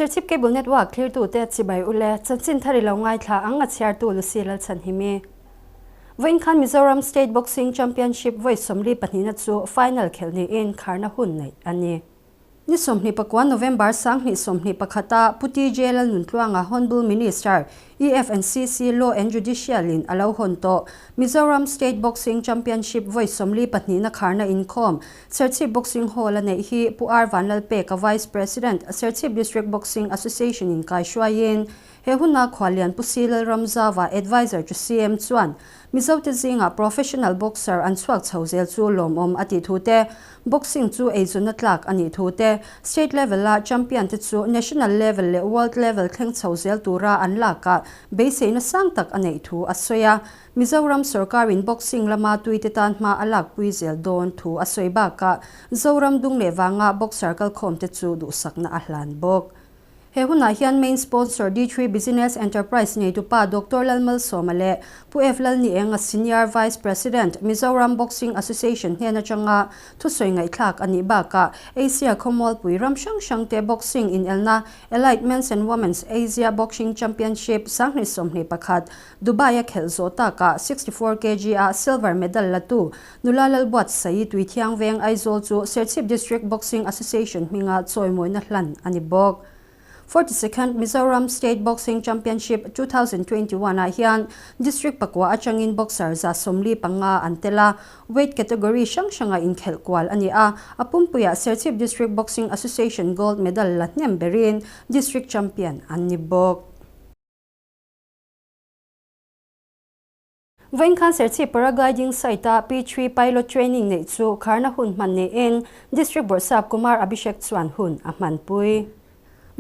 Serchhip Cable Network thlirtute chibai ule chanchin thar i lo ngaithla ang a chhiartu Lucy Lalchhanhimi. Vawiin khan Mizoram State Boxing Championship vawi 42na chu final khelh niin kharna hun neih a ni. Ni 29 November 2021 a Pu TJ Lalnuntluanga Hon'ble Minister, EFNCC Law and Judicial in a lo hawn tawh. Mizoram State Boxing Championship vawi 42 na kharna inkhawm Serchhip Boxing Hall a neih hi Pu R Vanlalpeka Vice President, Serchhip District Boxing Association in kaihruaiin he huna khuallian Pu C Lalramzava Adviser chu CM chuan Mizote zingah professional boxer an chhuak chho zel chu lawmawm a tih thu te, boxing chu eizawnna tlak a nih thu te, state level-a champion te chu national level leh world level thleng chho zel tura an lakah beiseina sang tak a neih thu a sawi a. Mizoram sorkarin boxing lama tuite tan hma a lakpui zel dawn thu a sawi bakah Zoram dung leh vanga boxer kalkhawmte chu duhsakna a hlan bawk. He hunah hian main sponsor D3 Business Enterprise neitupa Doctor Lalmalsawma leh Pu F Lalnienga Senior Vice President, Mizoram Boxing Association hnen atanga thusawi ngaihthlak a nih bakah Asia khawmualpui ram hrang hrangte boxing inelna Elite Men's and Women's Asia Boxing Championship 2021 Dubai-a khelh zawh takah 64 kg a silver medal latu nula Lalbuatsaii Tuithiang Veng Aizawl chu Serchhip District Boxing Association hminga chawimawina hlan a ni bawk. 42nd Mizoram State Boxing Championship 2021 ah hian District pakua atangin boxer 45 an tel a, weight category hrang hranga inkhelh kual a ni a, a pumpuiah Serchhip District Boxing Association gold medal la hnem berin District Champion an ni bawk. Vawiin khan Serchhip Paragliding Site-a P3 Pilot Training neih chu kharna hun hman niin District Bawrhsap Kumar Abhishek chuan hun a hmanpui.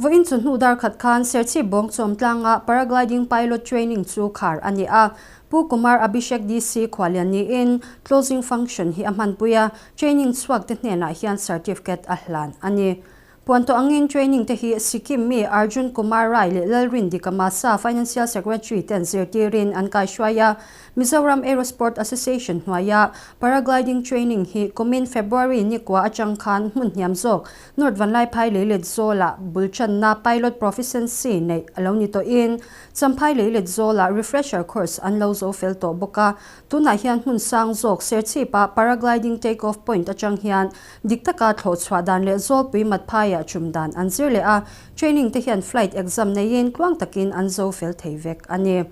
Vawiin chu hnu dar khat khan Serchhip Bawngchawm tlanga Paragliding Pilot Training chu khar a ni a. Pu Kumar Abhishek DC khualian niin Closing Function hi a hmanpui a, training chhuakte hnenah hian certificate a hlan a ni. Puan tawh angin training te hi Sikkim mi Arjun Kumar Rai leh Lalrin Dikamasa Financial Secretary ten zirtirin an kaihruai a, Mizoram Aerosport Association hnuaia Paragliding training hi kumin February ni kua atang khan hmun hniam zawk North Vanlaiphai Leilet Zawlah bul channa Pilot Proficiency neih a lo ni tawhin Champhai Leilet Zawlah Refresher Course an lo zo fel tawh bawk a, tunah hian hmun sang zawk Serchhipa Paragliding Take Off Point atang hian Dik taka thlawh chhuah dan leh zawlpui mat phaiah chum dan an zir leh a, training te hian flight exam neiin tluang takin an zo fel thei vek a ni.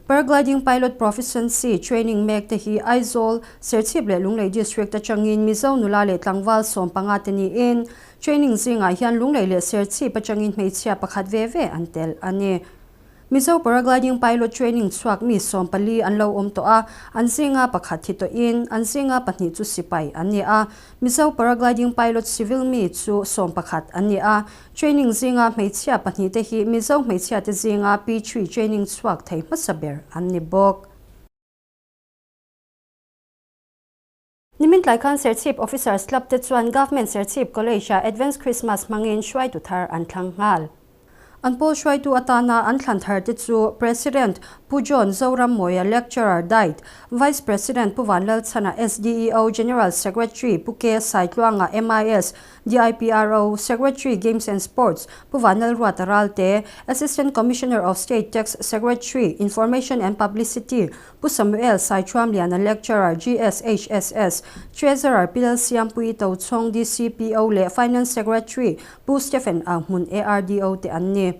Paragliding pilot proficiency training mek te hi Aizawl, Serchhip leh Lunglei District atangin Mizo nula leh tlangval 15 te niin, training zingah hian Lunglei leh Serchhip atangin hmeichhia pakhat ve ve an tel a ni. Mizo Paragliding Pilot Training chhuak mi 14 an lo awm tawh a, an zinga pakhat thi tawhin an zinga pahnih chu sipai an ni a. Mizo Paragliding Pilot Civil mi chu 11 an ni a, training zinga hmeichhia pahnih te hi Mizo hmeichhia te zinga P3 training chhuak thei hmasa ber an ni bawk. Nimin tlai khan Serchhip Officers Club te chuan Government Serchhip College-ah Advance Christmas hmangin hruaitu thar an thlang nghal. An pawl hruaitu atana an thlan thar te chu President Pu John Zorammawia Lecturer Diet, Vice President Pu Vanlalchhana SDEO General Secretary Pu K Saitluanga MIS, DIPRO, Secretary Games and Sports, Pu Vanlalruata Ralte, Assistant Commissioner of State Tax Secretary, Information and Publicity, Pu Samuel Saithuamliana Lecturer, GSHSS, Treasurer Pi Lalsiampui Tochhawng DCPO leh Finance Secretary Pu Stephen Anghmun ARDO te an ni.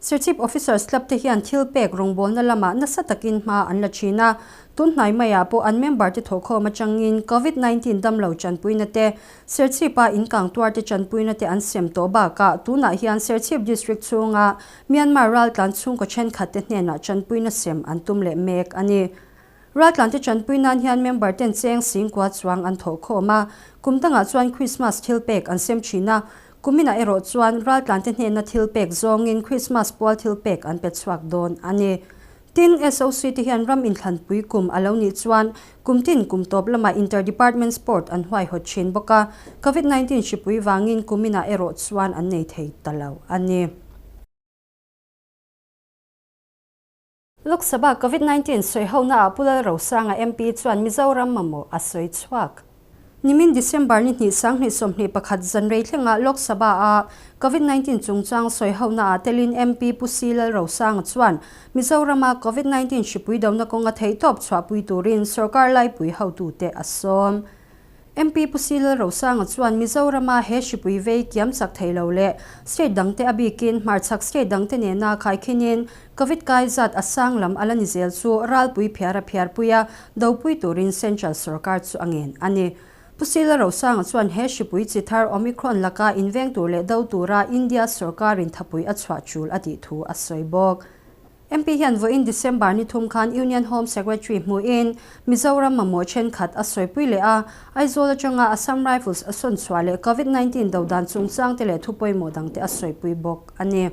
Serchhip Officers Club te hian thil pek rawngbawlna lamah nasa takin hma an la thin a, tun hnai maiah pawh an member te thawhkhawm atangin Covid 19 damlo chanpuina te, Serchhipa inkang tuar te chanpuina te an sem tawh bakah tunah hian Serchhip District chhunga Myanmar raltlan chhungkaw thenkhat te hnenah chanpuina sem an tum leh mek a ni. Raltlan te chanpui nan hian member ten cheng singkua chuang an thawhkhawm a, kum dangah chuan Christmas thil pek an sem thin a, kuminah erawh chuan raltlan te hnena thil pek zawngin Christmas pual thil pek an pe chhuak dawn a ni. Tin, SOC te hian ram inthlanpui kum a lo nih chuan kum tin kum tawp lamah Inter-Department Sport an huaihawt thin bawk a, Covid 19 hripui vangin kuminah erawh chuan an nei thei ta lo a ni. Lok Sabha Covid 19 sawi hona ah Pu Lalrosanga MP chuan Mizoram mamawh a sawi chhuak. Nimin December ni hnih 2021 zan rei thlenga Lok Sabha-a Covid 19 chungchang sawihonaah telin MP Pu Si Lalrosanga chuan Mizorama Covid 19 hripui dona kawnga theihtawp chhuahpui turin sorkar laipui hotute a sawm. MP Pu Si Lalrosanga chuan Mizorama he hripui vei kiam chak thei lo leh state dangte a bikin hmarchhak state dangte nena khaikhinin Covid kai zat a sang lam a la ni zel chu ralpui phiar a phiarpui a, dopui turin Central sorkar chu a ngen a ni. Pu Sila Rosanga chuan he hripui chi thar Omicron laka inveng tur leh do tura India sorkarin thapui a chhuah tul a tih thu a sawi bawk. MP hian vawiin December ni thum khan Union Home Secretary hmuhin Mizoram mamawh thenkhat a sawipui leh a, Aizawl atanga Assam Rifles a sawn chhuah leh Covid 19 do dan chungchangte leh thu pawimawh dangte a sawipui bawk a ni.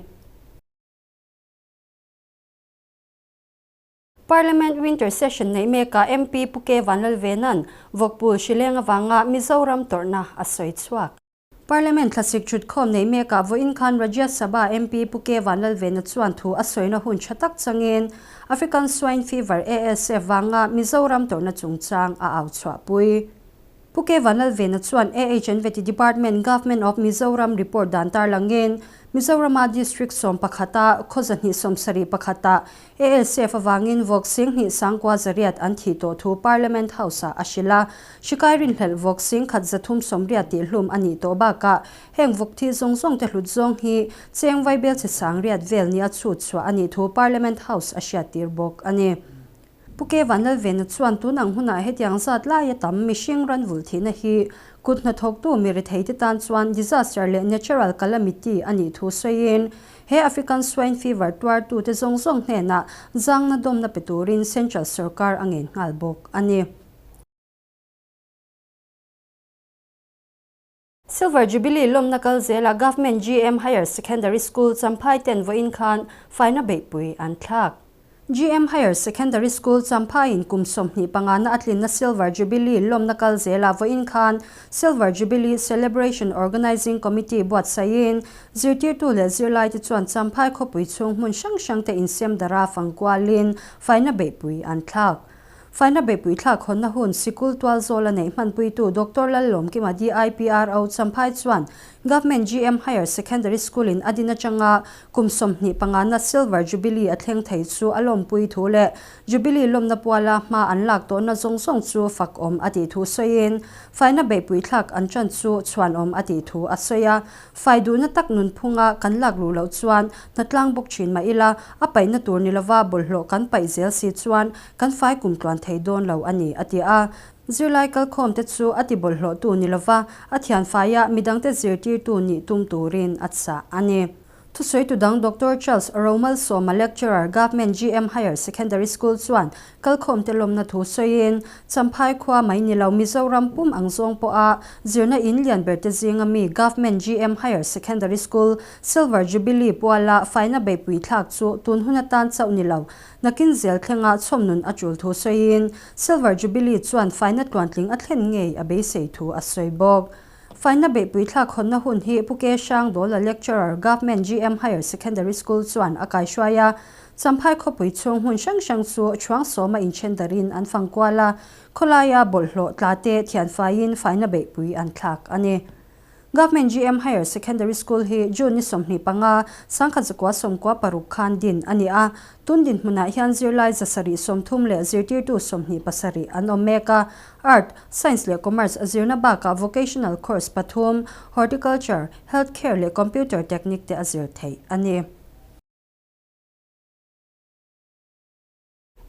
Parliament Winter Session neih mekah MP Pu K Vanlalvena'n vawkpul hrileng avanga Mizoram tawrhna a sawi chhuak. Parliament thlasik thutkhawm neih mekah vawiin khan Rajya Sabha MP Pu K Vanlalvena chuan thu a sawina hun tha tak changin African Swine Fever, ASF, vanga Mizoram tawrhna chungchang a au chhuahpui. Pu K Vanlalvena chuan AH and Vety Department, Government of Mizoram report dan tarlangin Mizorama District 11-a khaw 271-ah ASF avangin vawk 29,400 an thih tawh thu Parliament House-ah a hrilh a. Hrikai rinhlelh vawk 1,380 tihhlum a nih tawh bakah heng vawk thi zawng zawng te hlut zawng hi cheng vaibel chhe 80 vel nia chhut chhuah a nih thu Parliament House a hriattir bawk a ni. Pu K Vanlalvena chuan tun ang hunah hetiang zat laia tam mihring ran vulh thihna hi kut hnathawktu mi retheite tan chuan disaster leh natural calamity a nih thu sawiin he African Swine Fever tuartute zawng zawng hnenah zangna dawmna pe turin Central sorkar a ngen nghal bawk a ni. Silver Jubilee lawmna kal zela Government GM Higher Secondary School Champhai ten vawiin khan faina beihpui an thlak. GM Higher Secondary School Champhaiin kum 25 na a tlinna Silver Jubilee lawmna kal zela vawiin khan Silver Jubilee Celebration Organising Committee buatsaiin zirtirtu leh zirlaite chuan Champhai khawpui chhung hmun hrang hrangte insem dara fangkualin faina beihpui an thlak. Faina beihpui thlak hawnna hun sikul tual zawla neih hmanpuitu Doctor Lallawmkima DIPRO Champhai chuan Government GM Higher Secondary School-in a din atanga kum 25 na Silver Jubilee a thleng thei chu a lawmpui thu leh Jubilee lawmna puala hma an lak tawhna zawng zawng chu fak awm a tih thu sawiin faina beihpui thlak an ṭan chu chhuan awm a tih thu a sawi a. Fai duhna tak nunphunga kan lak luh loh chuan hnatlang bawk thin mah ila, a paihna tur ni lova bawlhhlawh kan paih zel si chuan kan fai kum tluan thei dawn lo a ni, a ti a. Zirlai kalkhawmte chu a ti bawlhhlawhtu ni lova, a thian faia midangte zirtirtu nih tum turin a chah a ni. Thusawitu dang Doctor Charles Romalsawma Lecturer, Government GM Higher Secondary School chuan kalkhawmte lawmna thu sawiin, Champhai khua mai ni lo Mizoram pum ang zawng pawha zirna in lian berte zinga mi Government GM Higher Secondary School Silver Jubilee puala faina beihpui thlak chu tun hun atan chauh ni lo nakin zel thlenga chhawmnun a tul thu sawiin, Silver Jubilee chuan faina tluantling a thlen ngei a beisei thu a sawi bawk. Faina beihpui thlak hawnna hun hi Pu K Hrangdawla Lecturer, Government GM Higher Secondary School chuan a kaihruai a. Champhai khawpui chhung hmun hrang hrang chu chhuang sawma inthen darin an fang kual a, khawlaia bawlhhlawh tla te thianfaiin faina beihpui an thlak a ni. Government GM Higher Secondary School hi June ni 25, 1996 khan din a ni a. Tun dinhmunah hian zirlai 730 leh zirtirtu 27 an awm mek a. Art, Science leh Commerce zirna bakah vocational course pathum, Horticulture, Health Care leh Computer Technique te a zir theih a ni.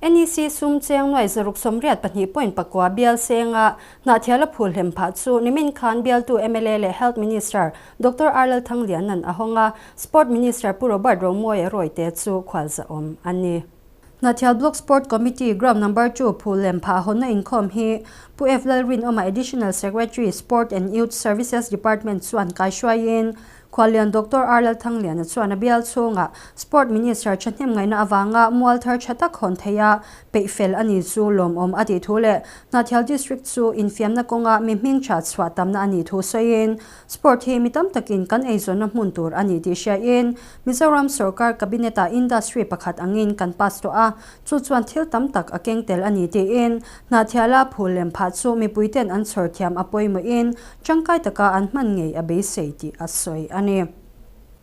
NEC sum cheng nuai 682.9 bial senga Hnahthiala phul hlem phah chu nimin khan bialtu mla leh Health Minister Doctor R Lalthangliana'n a hawng a, Sport Minister Pu Robert Romawia Rawite chu khualzahawm a ni. Hnahthial Block Sport Committee Ground Number 2 phul lem phah hawnna inkhawm hi Pu F Lalrinawma Additional Secretary Sport and Youth Services Department chuan kaihruaiin Khuallian Doctor R Lalthangliana chuan a bial chhungah Sport Minister thahnem ngaihna avanga mual thar tha tak hawn theih a, peih fel a ni chu lawmawm a tih thu leh Hnahthial District chu infiamna kawnga mi hming tha chhuah tamna a nih thu sawiin Sport hi mi tam takin kan eizawnna hmun tur a ni tih hriain Mizoram sorkar Cabinet-ah industry pakhat angin kan pass tawh a, chu chuan thil tam tak a keng tel a ni tiin Hnahthiala phul lem phah chu mipuiten an chhawr thiam a pawimawhin tangkai taka an hman ngei a beisei tih a sawi a ni.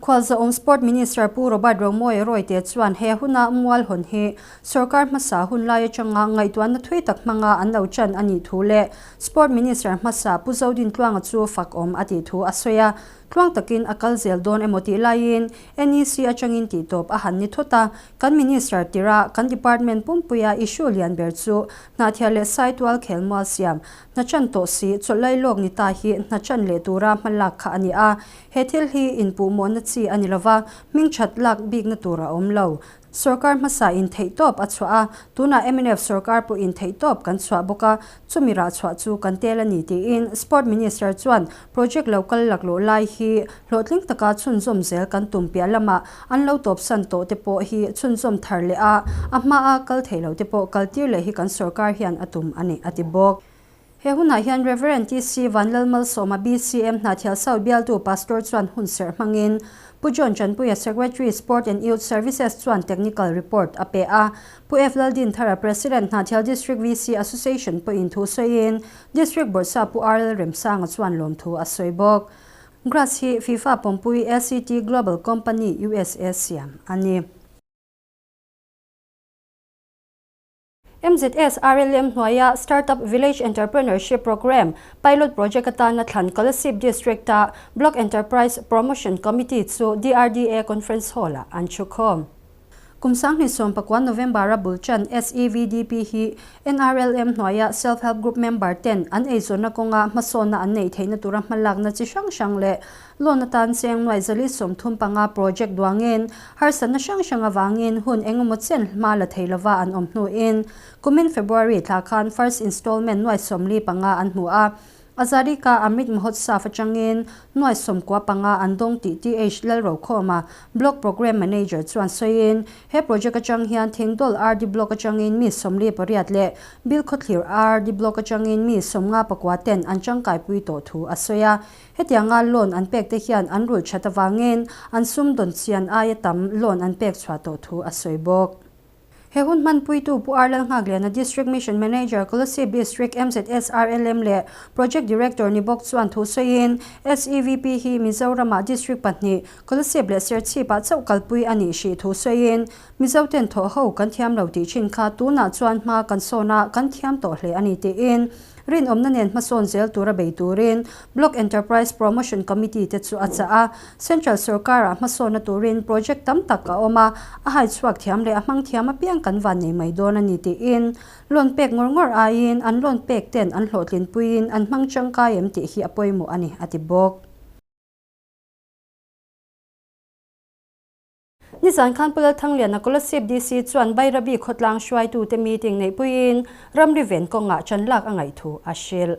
Khualzawm Sport Minister Pu Robert Romawia Rawite chuan he huna mual hawn hi sorkar hmasa hun lai atanga ngaihtuahna thui tak hmanga an lo chan a nih thu leh Sport Minister hmasa Pu Zodintluanga chu fak awm a tih thu a sawi a. Tluang takin a kal zel dawn emaw tih laiin NEC atangin tihtawp a han ni thut a. Kan Minister tira kan Department pumpuia issue lian ber chu Hnahthial leh Saitual khelmual siam hna chan tawh si chawlh lailawk ni ta hi hna chan leh tura hmalak kha a ni a. He thil hi inpuhmawhna chi a ni lova, hming that lak bikna tur a awm lo. Sorkar hmasa in theihtawp a chhuah a, tunah mnf sorkar pawh in theihtawp kan chhuah bawk a, chumi rah chhuah chu kan tel a ni tiin Sport Minister chuan project lo kal laklawh lai hi hlawhtling taka chhunzawm zel kan tum piah lamah an lo tawpsan tawh te pawh hi chhunzawm thar leh a, a hmaa kal thei lo te pawh kaltir leh hi kan sorkar hian a tum a ni a ti bawk. He hunah hian Rev. TC Vanlalmalsawma BCM Hnahthial South bialtu Pastor chuan hun serh hmangin Pu John Chanpuia Secretary Sport and Youth Services chuan Technical Report a pe a. Pu F Laldinthara President Hnahthial District VC Association pawhin thu sawiin District Bawrhsa Pu RL Remsanga chuan lawmthu a sawi bawk. Grass hi FIFA pawmpui LCT Global Company usa siam a ni. MZS RLM hnuaia Startup Village Entrepreneurship Programme Pilot Project atana thlan Kolasib District-a Block Enterprise Promotion Committee chu DRDA Conference Hall-ah an thukhawm. Kum 2019 November-a bul chan SEVDP hi NRLM hnuaia Self Help Group member ten an eizawnna kawnga hmasawnna an neih theihna tura hmalakna chi hrang hrang leh Loan atan cheng nuaih 435 project duangin harsatna hrang hrang avangin hun engemaw chen hma la thei lova an awm hnuin kumin February thla khan first installment nuaih 45 an hmu a, Azadi Ka Amrit Mahotsav atangin nuaih 95 an dawng tih TH Lalrokhawma, Block Programme Manager chuan sawiin he project atang hian Thingdawl RD Block atangin mi 48 leh Bilkhawthlir RD Block atangin mi 59 ten an tangkaipui tawh thu a sawi a. Hetianga loan an pek te hian an rulh that avangin an sum dawn chian aia tam loan an pek chhuah tawh thu a sawi bawk. He hun hmanpuitu Pu R Lalnghakliana District Mission Manager Kolasib District MZSRLM leh Project Director ni bawk chuan thu sawiin SEVP hi Mizoramah District pahnih Kolasib leh Serchhipah chauh kalpui a nih hrih thu sawiin Mizoten thawh ho kan thiam lo tih thin kha tunah chuan hma kan sawn a kan thiam tawh hle a ni tiin Rinawmna nen hmasawn zel tura bei turin Block Enterprise Promotion Committee te chu a chah a. Central sorkarah hmasawnna turin project tam tak a awm a, a hai chhuak thiam leh a hmang thiam apiang kan van nei mai dawn a ni tiin loan pek ngawr ngawr aiin an loan pek ten an hlawhtlinpuiin an hmang tangkai em tih hi a pawimawh a ni, a ti bawk. Nizan khan Pu Lalthangliana Kolasib DC chuan Bairabi khawtlang hruaitute meeting neihpuiin ramri ven kawngah chanlak a ngaih thu a hrilh.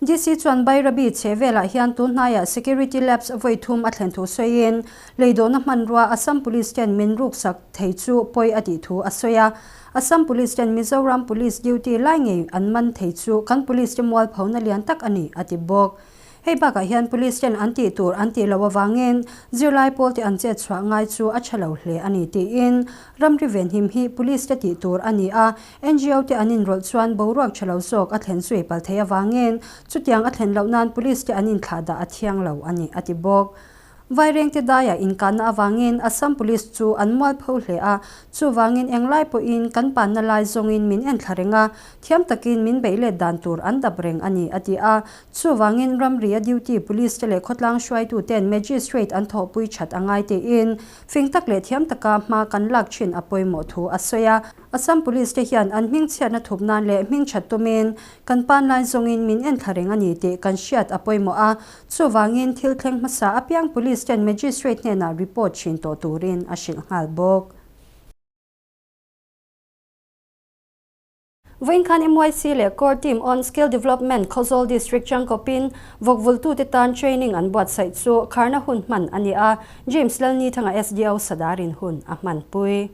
DC chuan Bairabi chhe velah hian tun hnaiah security lapse vawi thum a thlen thu sawiin leidawhna hmanrua Assam Police ten min ruksak thei chu pawi a tih thu a sawi a. Assam Police ten Mizoram Police duty lai ngei an man thei chu kan Police te mualphona lian tak a ni a ti bawk. Hei bakah hian Police ten an tih tur an tih loh avangin zirlai pawl te an chet chhuah ngai chu a tha lo hle a ni tiin ramri venhim hi Police te tih tur a ni a, ngo te an inrawlh chuan boruak tha lo zawk a thlen zui pal thei avangin chutiang a thlen loh nan Police te an inthlahdah a thiang lo a ni a ti bawk. Vairengte daiah inkanna avangin Assam Police chu an mualpho hle a, chuvangin englai pawhin kan panna lai zawngin min enthla reng a, thiam takin min beih let dan tur an dap reng a ni, a ti a. Chuvangin ramri a duty Police te leh khawtlang hruaituten Magistrate an thawhpui that a ngai tiin fing tak leh thiam taka hma kan lak thin a pawimawh thu a sawi a. Assam Police te hian an hmingchhiatna thup nan leh hmingthat tumin kan panlai zawngin min enthla reng a ni tih kan hriat a pawimawh a, Chuvangin thil thleng hmasa apiang Police ten Magistrate hnenah report thin tawh turin a hrilh nghal bawk. Vawiin khan MYC leh Core Team on Skill Development Khawzawl District changkawpin vawkvultute tan training an buatsaih chu kharna hun hman a ni a, James Lalnithanga SDO Sadarin hun a hmanpui.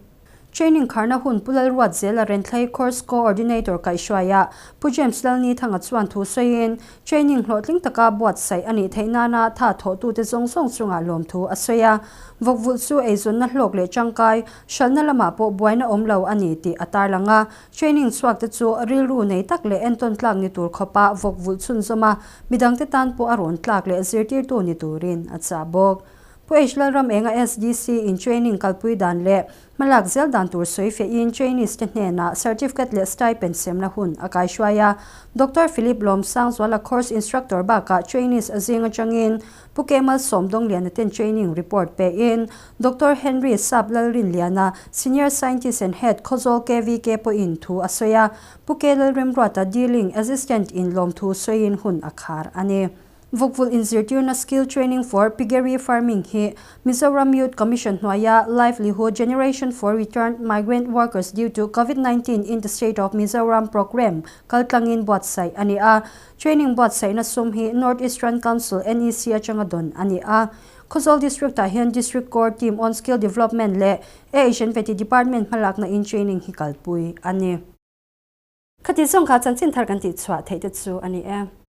Training kharna hun Pu Lalruatzela Renthlei Course Co-ordinator kaihhruaiah Pu James Lalnithanga chuan thu sawiin training hlawhtling taka buatsaih a nih theih nana tha thawhtute zawng zawng chungah lawmthu a sawi a. Vawkvulh chu eizawnna hlawk leh tangkai hralhna lamah pawh buaina awm lo a ni tih a tarlang a. Training chhuakte chu rilru nei tak leh entawn tlak ni tur khawpa vawkvulh chhunzawm a, midangte tan pawh a rawn tlak leh zirtirtu ni turin a chah bawk. Pu H Lalramenga SDC in training kalpui dan leh hmalak zel dan tur sawi fehin trainees te hnenah certificate leh stipend semna hun a kaihruai a. Doctor Philip Lawmsangzuala course instructor bakah trainees zing atangin Pu Kemal Sawmdawngliana ten training report pein Doctor Henry Sap Lalrinliana, Senior Scientist and Head, Khawzawl KVK pawhin thu a sawi a. Pu K Lalremruata Dealing Assistant in lawmthu sawiin hun a khar a ni. Vawkvulh inzirtirna Skill Training for Piggery Farming hi Mizoram Youth Commission hnuaia Livelihood Generation for Returned Migrant Workers Due to Covid 19 in the State of Mizoram Programme kaltlangin buatsaih a ni a. Training buatsaihna sum hi North Eastern Council, NEC, atanga dawn a ni a. Khawzawl District-ah hian District Core Team on Skill Development leh AHN Vety Department hmalakna in training hi kalpui a ni. Khati zawng kha chanchin thar kan tihchhuah theih te chu a ni e.